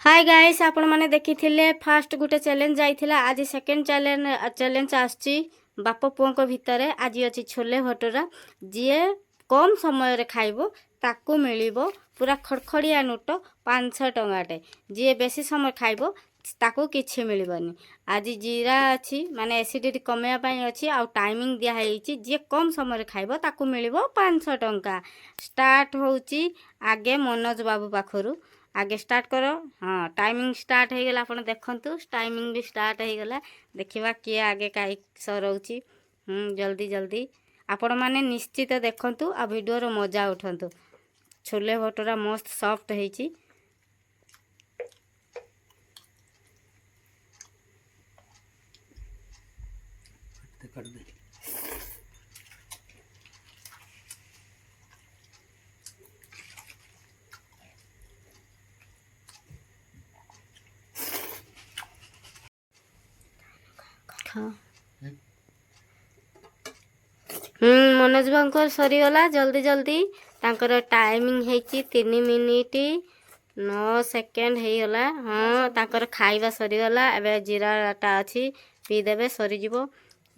High guys, ଆପଣମାନେ ଦେଖିଥିଲେ first ଗୋଟେ ଚ୍ୟାଲେଞ୍ଜ ଯାଇଥିଲା। ଆଜି ସେକେଣ୍ଡ ଚ୍ୟାଲେଞ୍ଜ ଆସୁଛି ବାପ ପୁଅଙ୍କ ଭିତରେ। ଆଜି ଅଛି ଛୋଲେ ଭଟୁରା। ଯିଏ କମ୍ ସମୟରେ ଖାଇବ, ତାକୁ ମିଳିବ ପୁରା ଖଡ଼ଖଡ଼ିଆ ନୋଟ 500 ଟଙ୍କାଟେ। ଯିଏ ବେଶୀ ସମୟ ଖାଇବ, ତାକୁ କିଛି ମିଳିବନି। ଆଜି ଜିରା ଅଛି, ମାନେ ଏସିଡ଼ିଟି କମେଇବା ପାଇଁ ଅଛି। ଆଉ ଟାଇମିଂ ଦିଆହେଇଛି। ଯିଏ କମ୍ ସମୟରେ ଖାଇବ, ତାକୁ ମିଳିବ 500 ଟଙ୍କା। ଷ୍ଟାର୍ଟ ହେଉଛି ଆଗେ ମନୋଜ ବାବୁ ପାଖରୁ। ଆଗେ ଷ୍ଟାର୍ଟ କର। ହଁ, ଟାଇମିଂ ଷ୍ଟାର୍ଟ ହେଇଗଲା। ଆପଣ ଦେଖନ୍ତୁ, ଟାଇମିଂ ବି ଷ୍ଟାର୍ଟ ହେଇଗଲା। ଦେଖିବା କିଏ ଆଗେ କାଇ ସରଉଛି। ଜଲ୍ଦି ଜଲ୍ଦି। ଆପଣମାନେ ନିଶ୍ଚିତ ଦେଖନ୍ତୁ ଆଉ ଭିଡ଼ିଓର ମଜା ଉଠନ୍ତୁ। ଛୋଲେ ଭଟୁରା ମସ୍ତ ସଫ୍ଟ ହେଇଛି। କାଟିଦେ। ଖା। ମନୋଜ ବାବୁଙ୍କର ସରିଗଲା ଜଲ୍ଦି ଜଲ୍ଦି। ତାଙ୍କର ଟାଇମିଂ ହେଇଛି 3 ମିନିଟ୍ 9 ସେକେଣ୍ଡ ହେଇଗଲା। ହଁ, ତାଙ୍କର ଖାଇବା ସରିଗଲା। ଏବେ ଜିରାଟା ଅଛି, ପିଇଦେବେ, ସରିଯିବ।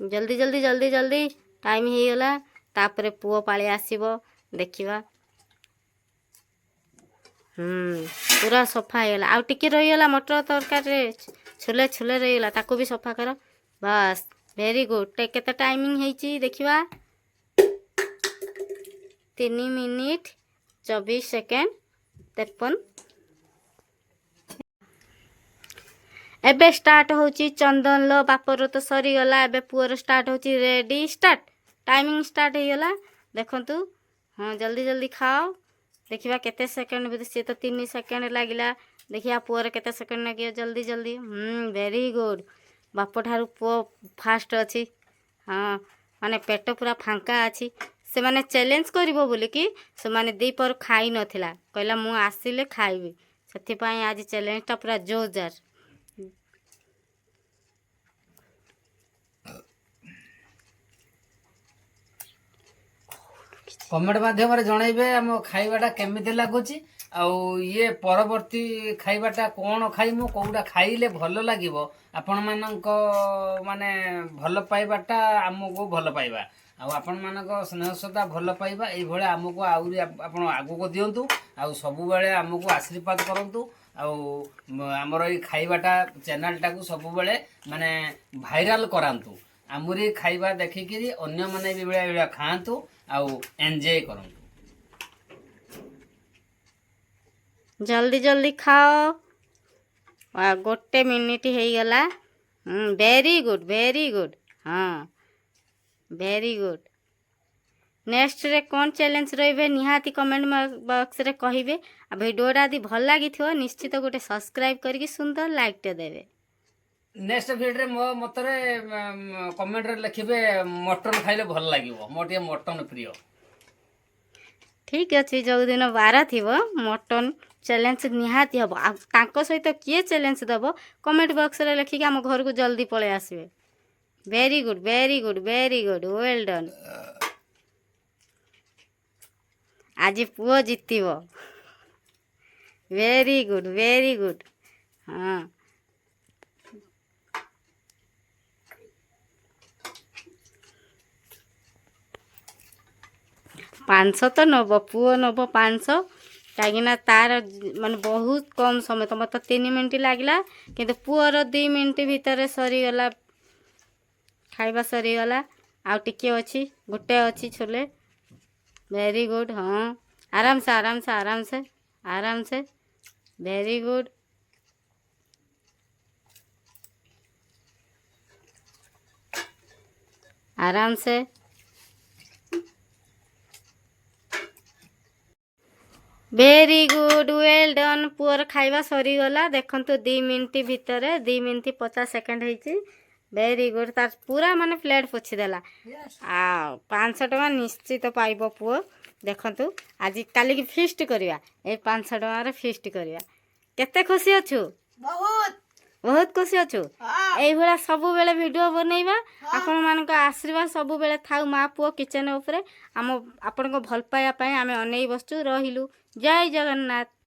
ଜଲ୍ଦି ଜଲ୍ଦି ଜଲ୍ଦି ଜଲ୍ଦି, ଟାଇମ୍ ହେଇଗଲା। ତାପରେ ପୁଅ ପାଳି ଆସିବ, ଦେଖିବା। ପୁରା ସଫା ହେଇଗଲା। ଆଉ ଟିକେ ରହିଗଲା ମଟର ତରକାରୀରେ, ଛୋଲେ ଛୋଲେ ରହିଗଲା, ତାକୁ ବି ସଫା କର। ବାସ୍, ଭେରି ଗୁଡ୍। କେତେ ଟାଇମିଂ ହେଇଛି ଦେଖିବା। 3 ମିନିଟ୍ 24 ସେକେଣ୍ଡ 53। ଏବେ ଷ୍ଟାର୍ଟ ହେଉଛି ଚନ୍ଦନର। ବାପର ତ ସରିଗଲା, ଏବେ ପୁଅର ଷ୍ଟାର୍ଟ ହେଉଛି। Ready, start. ଟାଇମିଂ ଷ୍ଟାର୍ଟ ହେଇଗଲା, ଦେଖନ୍ତୁ। ହଁ, ଜଲ୍ଦି ଜଲ୍ଦି ଖାଅ। ଦେଖିବା କେତେ ସେକେଣ୍ଡ ଭିତରେ। ସିଏ ତ 3 ସେକେଣ୍ଡ ଲାଗିଲା। ଦେଖିବା ପୁଅର କେତେ ସେକେଣ୍ଡ ଲାଗିବ। ଜଲ୍ଦି ଜଲ୍ଦି। Very good. ବାପ ଠାରୁ ପୁଅ ଫାଷ୍ଟ ଅଛି। ହଁ, ମାନେ ପେଟ ପୁରା ଫାଙ୍କା ଅଛି। ସେମାନେ ଚ୍ୟାଲେଞ୍ଜ କରିବ ବୋଲିକି ସେମାନେ ଦ୍ୱିପହର ଖାଇ ନଥିଲା। କହିଲା, ମୁଁ ଆସିଲେ ଖାଇବି। ସେଥିପାଇଁ ଆଜି ଚ୍ୟାଲେଞ୍ଜଟା ପୁରା ଜୋରଦାର। କମେଣ୍ଟ ମାଧ୍ୟମରେ ଜଣେଇବେ ଆମ ଖାଇବାଟା କେମିତି ଲାଗୁଛି, ଆଉ ଇଏ ପରବର୍ତ୍ତୀ ଖାଇବାଟା କ'ଣ ଖାଇମୁ, କୋଉଟା ଖାଇଲେ ଭଲ ଲାଗିବ। ଆପଣମାନଙ୍କ ମାନେ ଭଲ ପାଇବାଟା ଆମକୁ ଭଲ ପାଇବା, ଆଉ ଆପଣମାନଙ୍କ ସ୍ନେହ ଶ୍ରଦ୍ଧା ଭଲ ପାଇବା ଏଇଭଳିଆ ଆମକୁ ଆହୁରି ଆପଣ ଆଗକୁ ଦିଅନ୍ତୁ, ଆଉ ସବୁବେଳେ ଆମକୁ ଆଶୀର୍ବାଦ କରନ୍ତୁ, ଆଉ ଆମର ଏଇ ଖାଇବାଟା ଚ୍ୟାନେଲଟାକୁ ସବୁବେଳେ ମାନେ ଭାଇରାଲ କରାନ୍ତୁ। ଆମରି ଖାଇବା ଦେଖିକିରି ଅନ୍ୟମାନେ ବି ଏଇଭଳିଆ ଏଇଭଳିଆ ଖାଆନ୍ତୁ ଆଉ ଏନ୍ଜୟ କରନ୍ତୁ। ଜଲ୍ଦି ଜଲ୍ଦି ଖାଅ। ଗୋଟେ ମିନିଟ୍ ହେଇଗଲା। Very good, very good. ହଁ, ଭେରି ଗୁଡ୍। ନେକ୍ସଟରେ କ'ଣ ଚ୍ୟାଲେଞ୍ଜ ରହିବେ, ନିହାତି କମେଣ୍ଟ ବକ୍ସରେ କହିବେ। ଆଉ ଭିଡ଼ିଓଟା ଯଦି ଭଲ ଲାଗିଥିବ, ନିଶ୍ଚିତ ଗୋଟେ ସବସ୍କ୍ରାଇବ୍ କରିକି ସୁନ୍ଦର ଲାଇକ୍ଟେ ଦେବେ। ନେକ୍ସଟ ଭିଡ଼ିଓରେ ମୋ ମତରେ କମେଣ୍ଟରେ ଲେଖିବେ ମଟନ ଖାଇଲେ ଭଲ ଲାଗିବ। ମୋର ଟିକେ ମଟନ ପ୍ରିୟ। ଠିକ୍ ଅଛି, ଯେଉଁଦିନ ବାର ଥିବ, ମଟନ୍ ଚ୍ୟାଲେଞ୍ଜ ନିହାତି ହେବ। ଆଉ ତାଙ୍କ ସହିତ କିଏ ଚ୍ୟାଲେଞ୍ଜ ଦେବ, କମେଣ୍ଟ ବକ୍ସରେ ଲେଖିକି ଆମ ଘରକୁ ଜଲ୍ଦି ପଳେଇ ଆସିବେ। Very good, very good, very good, well done. ଆଜି ପୁଅ ଜିତିବ। Very good, very good. ହଁ, 500 ତ ନେବ ପୁଅ, ନେବ 500। କାହିଁକିନା ତାର ମାନେ ବହୁତ କମ୍ ସମୟ। ତୁମର ତ 3 ମିନିଟ୍ ଲାଗିଲା, କିନ୍ତୁ ପୁଅର 2 ମିନିଟ୍ ଭିତରେ ସରିଗଲା, ଖାଇବା ସରିଗଲା। ଆଉ ଟିକେ ଅଛି, ଗୋଟେ ଅଛି ଛୋଲେ। Very good. ହଁ, ଆରାମସେ, ଆରାମସେ, ଆରାମସେ, ଆରାମସେ। Very good. ଆରାମସେ। Very good, well done. ପୁଅର ଖାଇବା ସରିଗଲା। ଦେଖନ୍ତୁ, 2 ମିନିଟ୍ ଭିତରେ, 2 ମିନିଟ୍ 50 ସେକେଣ୍ଡ ହେଇଛି। Very good. ତାର ପୁରା ମାନେ ପ୍ଲେଟ୍ ପୋଛିଦେଲା। ଆଉ 500 ଟଙ୍କା ନିଶ୍ଚିତ ପାଇବ ପୁଅ। ଦେଖନ୍ତୁ, ଆଜି କାଲିକି ଫିଷ୍ଟ କରିବା, ଏଇ 500 ଟଙ୍କାରେ ଫିଷ୍ଟ କରିବା। କେତେ ଖୁସି ଅଛୁ? ବହୁତ। ବହୁତ ଖୁସି ଅଛୁ? ହଁ। ଏଇଭଳିଆ ସବୁବେଳେ ଭିଡ଼ିଓ ବନେଇବା। ଆପଣମାନଙ୍କ ଆଶୀର୍ବାଦ ସବୁବେଳେ ଥାଉ ମା ପୁଅ କିଚେନ୍ ଉପରେ। ଆମ ଆପଣଙ୍କ ଭଲ ପାଇବା ପାଇଁ ଆମେ ଅନେଇ ବସିଛୁ। ରହିଲୁ, ଜୟ ଜଗନ୍ନାଥ।